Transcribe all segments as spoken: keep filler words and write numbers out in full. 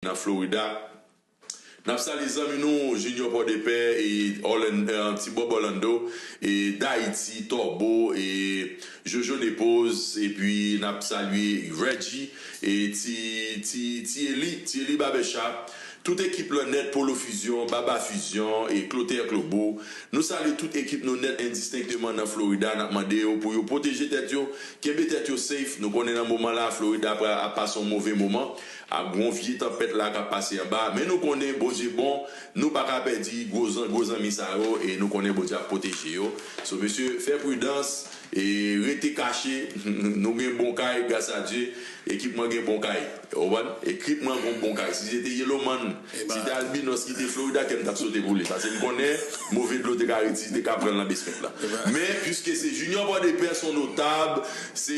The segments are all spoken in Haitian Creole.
nan Florida. N ap salye zanmi nou, Junior Pòdepè, e Orlan-, e, Ti Bòb Orlando, e Dayiti, Tòbo, e Jojo Depoz, epi n ap salye Reggie, e Ti, Ti, Ti Eli, Ti Eli Babèchap, tout ekip lan nèt, Polo Fusion, Baba Fusion, e Clotaire Clobo. Nou salye tout ekip nou nèt endistenkteman nan Florida. N ap mande yo pou yo pwoteje tèt yo, kenbe tèt yo safe. Nou konnen nan moman la, Florida ap, ap pase yon move moman. Ap gon vye tanpèt la k ap pase anba. Men nou konnen Bondye bon, nou pa ka pèdi gwo zan-, gwo zanmi sa yo, e nou konnen Bondye ap pwoteje yo. So, mesye, fè pridans, e rete kache. Nou gen bon kay, gras a Dye. Ekip mwen gen bon kay. Ou konprann? Ekip mwen gen bon kay. Si se te Yellowman, si te Albinos ki te Florida, kè m t ap sote pou li. Paske m konnen move dlo te ka reti, te ka pran l nan basement la. Men, piske se Junior Pòdepè, se yon notab, se,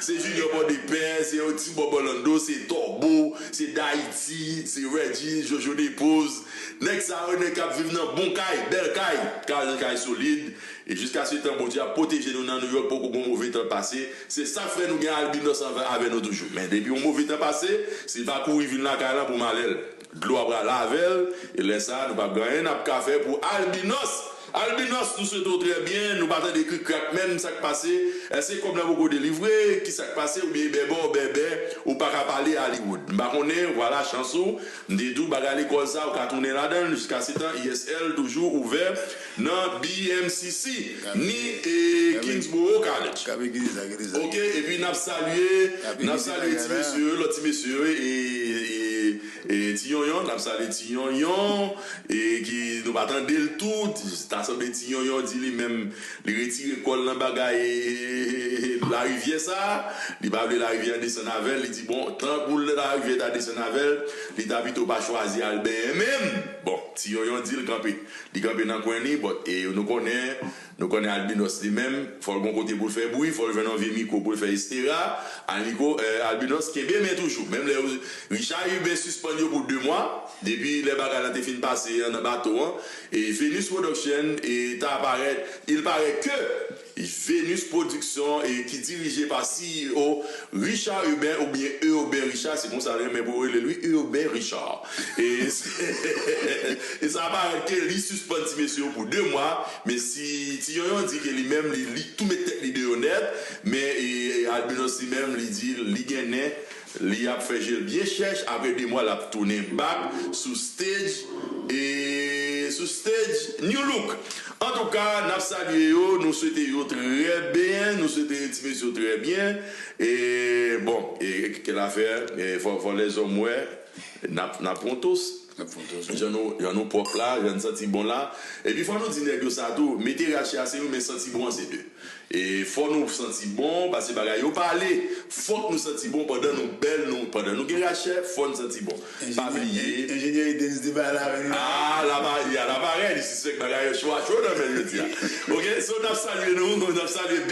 se Junior Pòdepè, se yon Ti Bòb Orlando, se Tòbo, se Dayiti, se Reggie, Jojo Depoz. Nèg sa yo, nèg k ap viv nan bon kay, bèl kay, kay, kay solid. E jiskasetan Bondye ap pwoteje nou nan New York, poko gon move tan pase. Se sa k fè nou gen Albinos anvè, avè nou toujou. Men depi yon move tan pase, si l pa kouri vin lakay lan pou malè l. Dlo ap pral avè l, e lè sa a, nou p ap gen anyen n ap ka fè pou Albinos. Albinos, nou swete w trè byen, nou pa tande krik krak menm, sa k pase? Èske kòb la poko delivre? Kisa k pase? Oubyen bèbè w bèbè, ou pa ka pale Hollywood. M pa konnen, vwala chans ou. M te di w bagay lekòl sa, ou ka tounen ladan l, jiskasetan I S L toujou ouvè nan B M C C, ni, e, Kingsborough College. Ok, epi n ap salye, n ap salye ti mesye yo, lòt ti mesye yo, e, e, e, Ti Yonyon, n ap salye Ti Yonyon, e, ki nou pa tande l tou, ta sanble Ti Yonyon di li menm, li retire kò l nan bagay, e, e, e, e, larivyè sa, li pa vle larivyè an desann avè l, li di, bon, tan pou larivyè ta desann avè l, li ta pito pa chwazi al benyen menm. Bon, Ti Yonyon di l kanpe. Li kanpe nan kwen li, but, e, nou konnen, nou konnen Albinos li menm, fò l gon kote pou l fè bri, fò l jwenn yon vye mikwo pou l fè estera. Al mikwo, e, Albinos kenbe men toujou. Menm lè yo, Richard Hubert sispann yo pou de mwa, depi lè bagay lan te fin pase an nan bato an, e Venus Production, e ta parèt, il paraît que Venus Production, e ki dirije pa C E O Richard Urbain oubyen Urbain Richard, se konsa l renmen pou yo rele l wi, Urbain Richard. E, e sa parèt ke li sispann ti mesye yo pou de mwa, men si Ti Yonyon di ke li menm, li, li tou met tèt li deyò nèt, men, e, Albinos li menm, li di li gen nen, li ap fè je l byen chèch, apre de mwa l ap tounen back sou stage, e sou stage New Look. Antouka, n ap salye yo, nou swete yo trè byen, nou swete ti mesye yo trè byen. E, bon, e, ke l a fè, e, fò, fò lèzòm wè, n ap, n ap pran tos. N ap pran tos, wi. Jan nou, jan nou pwòp la, jan n santi bon la. Epi fò nou di nèg yo sa tou, mete rache a se youn, men santi bon an se de. E fò nou santi bon, paske bagay yo pale. Fòk nou santi bon pandan nou bèl, nou, pandan nou gen rachè, fò n santi bon. Pa bliye. Enjenyè Idens te pale avè nou. Ah, la pa, ya, la parèy, li sispèk bagay yo cho a cho nan men l jodi a. Ok, so n ap salye nou, n ap salye